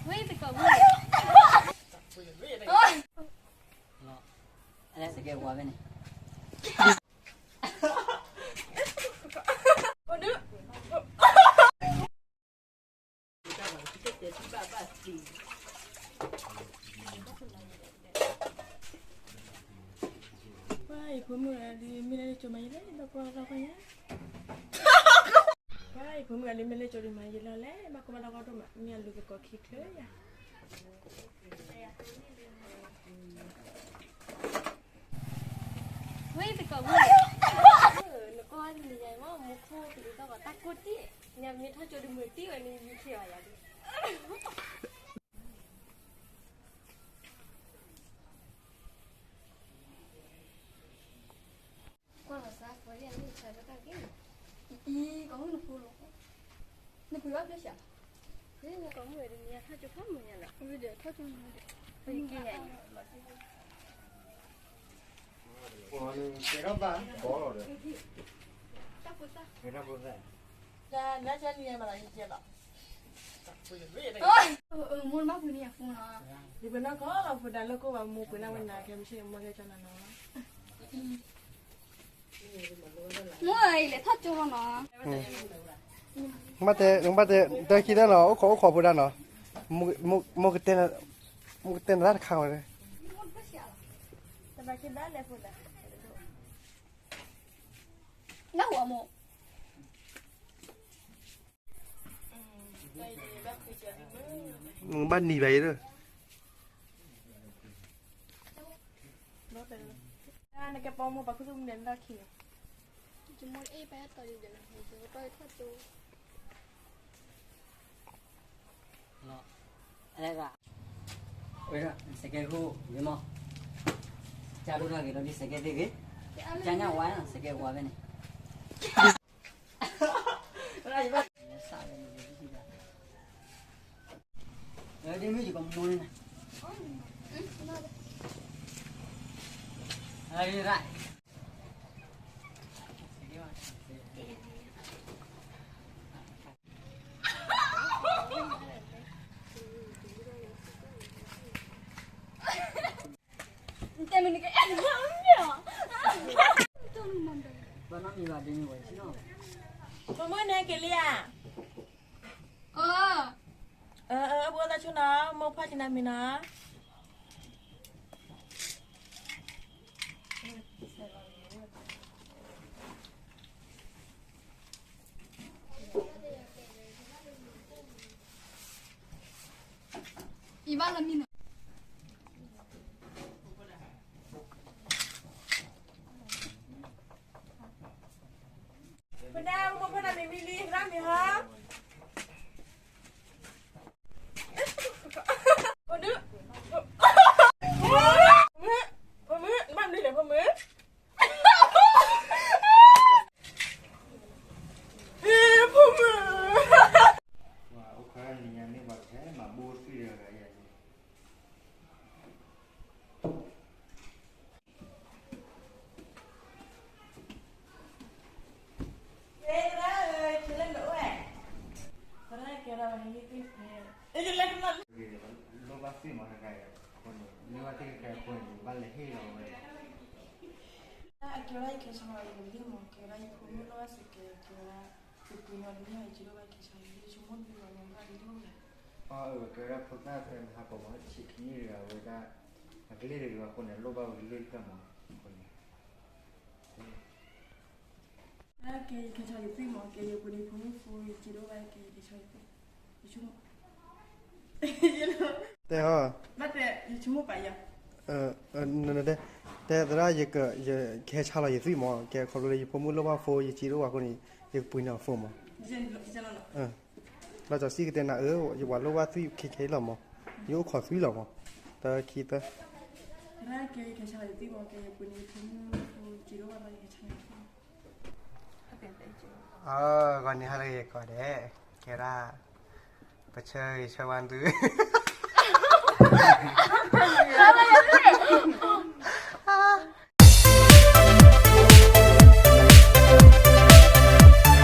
ဝဲသကိးမုၣ်, အလဲစကဲဝါဖဲန့ၣ်, ပှၤယဖိမုၣ်အဒုး မ့ၢ်လၢကၠိမၤယလဲၣ် ဘၣ်ကွၢ်လီၤကွၢ်ညါ, ပှၤယဖိမုၣ်အဒုး မ့ၢ်လၢကၠိဒုးမၤယလဲၣ်လဲၣ် ဘၣ်ကွၢ်ဘၣ်လီၤကွၢ်ဒိၣ်မး မ့ၢ်အလူၤသကိးခံချၢယၤ. ဝဲသကိးမုၣ်, နကွၢ်လံယၤမ့ၢ် မူခိၣ်ကလုၢ်ထီၣ်ဘၣ်တၢ်ကိၢ်တံၢ်, ညါမ့ၢ်ထီၣ်ကၠိဒုးမုာ်တံၢ်ဝဲန့ၣ် ယူၤထံၣ်ဘၣ်ယၤဒုး. ကွၢ်လီၤစၢ် ပှၤလၢအန့ၣ်ဆါလၢတၢ်ဂ့ၢ်, အံၤ ကိးမုၣ်နဖိလီၤ, နပှ့ၤဘၣ်ဖျၢၣ်ဆါ, ကိးမုၣ်ဝဲဒၣ်မ့ၢ်ထီၣ်ကၠိဖးမုာ်ညါလီၤ, ဝံၤဒီးထီၣ်ကၠိမုာ်ဒီး, ပက့ၤယၤအံၤ, ကဲထီၣ်ဘၣ်ကီလီၤဒီး, ကဲထီၣ်ဖိသၣ်, တၢ်နါကဲနံၤယဲမၤလီၤယကဲလီၤ. မိၢ်ဘၣ်ပှ့ၤန့ၢ်ယဖိနီၤ, ယပှ့ၤနီၢ်ကီၢ်လီၤ ဖိဒါလၢကိၢ်ဘၣ် မိၢ်ပှ့ၤန့ၢ်ဝဲနၤ ကဲမုၢ်ဆ့ၣ်မိၢ်ကဲကၠီနၤနီၤ. မိၢ်အံၤလဲၤထီၣ်ကၠိလီၤနီၤ. ဘၣ်တဲ ဘၣ်တဲ တၢ်ခံတၢ်နီၤ အိၣ်ခိး အိၣ်ခိးဖိဒါနီၤ, မိၢ်ကတဲ, မိၢ်ကတဲနၤတၢ်တခါဝဲ, တဘၣ်ခံဘၣ်လဲၤဖိဒါ, လၢဟိုအမိၢ် ဘၣ်နံၤဘၣ်အံၤလၢ, နကဲပိာ်မိၢ်ပှၤခူသူၣ်မုၢ်ဒဲးနတၢ်ခံလီၤ, ယမိၢ်အ့ၣ်ပၢ်တီၤလံဒီး ယကတီၢ်ထီၣ်တိ, ဝဲဒၣ် စကဲခိၣ်ဂ့ၤမး, ကၢ်ဒိၣ်တၢ်ဂ့ၤဒီးဒ်စကဲသ့ၣ်ဂ့ၤ, ကၢ်ညၣ်ဝါစကဲဝါဖဲန့ၣ်. ဖိမုၣ်န့ၣ်က့ၤလံဧါ, အၢ, အၢ, အဘိသၣ်ဆိနီၤ မိၢ်ဖီၣ်က့ၤနၤမံၤနီၤ. အံၤဘၣ်လီၤမံနီၤ. ဖိဒါ ဖိဒါမံၤမံၤလံ ဖိဒါမံၤဟါ. ဖိမုၣ်, ဖိမုၣ်, ဘၣ်မနုၤလဲၣ် ဖိမုၣ်. ဖိမုၣ်. သရၣ်ဧၢ, ခဲလၢာ်နအိၣ်ဧါ. သရၣ်ကဲဒၣ်ဝဲဟံၣ်သ့ၣ်ဖဲ, လိၣ်ဘၣ်သ့ၣ်မးတခါအံၤအဃိန့ၣ်, လိၣ်ဘၣ်သ့ၣ်တခါအံၤအဃိန့ၣ် ဘၣ်လဲၤဟ့ၣ်လီၤဝဲ. အကဲဝဲဒၣ်ယခဲဆါလီၤယကလံၢ်မး, ကဲဝဲဒၣ်ယဖိမုၣ်လိၣ်ဘၣ်စကဲ, ကဲဝဲဒၣ် ယပှ့ၤနီၣ်တန့ၢ်ဘၣ် ယစံးဒိၣ်ဘၣ်ကဲဆါလီၤ ယဆိကမိၣ်ဒုးလီၤန့ၣ် ဘၣ်ဒုးလိၣ်ဝဲ. အၢ, ကဲဝဲဒၣ်ဖိသၣ်ဖဲမဟါကီးမး ဆံးခံနံၣ်တဂၤဝဲဒၣ်, အကလံၢ်တဂၤအဃိန့ၣ် လိၣ်ဘၣ်ဝဲကလံၢ်တဖျၢၣ်မး, အဃိန့ၣ် ကဲယကဲဆါယသွံၣ်မး, ကဲယပှ့ၤန့ၢ်ဖိမုၣ်ဖိ ယစံးဒိၣ်ဘၣ်ကဲယကဲဆါယသွံၣ်, ယဆိကမိၣ်, တဲဟီ, ဘၣ်တဲ, ယဆိကမိၣ်ပာ်ယၤ, တဲ, တဲသရၣ် ယကဟဲဆါလီၤယသွံၣ်မး, ကဲခီဖျိလၢယဖိမုၣ်လိၣ်ဘၣ်ဖိ ယစံးဒိၣ်ဘၣ်အဃိန့ၣ် ယကပှ့ၤန့ၢ်အီၤဖိမး. လီၤစီဆှံကတဲနၤအၢ, ယပှၤလိၣ်ဘၣ်သွံၣ်ခဲခဲလီၤမး, ယအိၣ်ခိးသွံၣ်လီၤမး, တၢ်ခံသၢ အဂီၢ်န့ၣ်ဟါလၢယကိးဒဲး, ကဲဒၣ်, ပဆၢဂ့ၤဆၢဝါသု,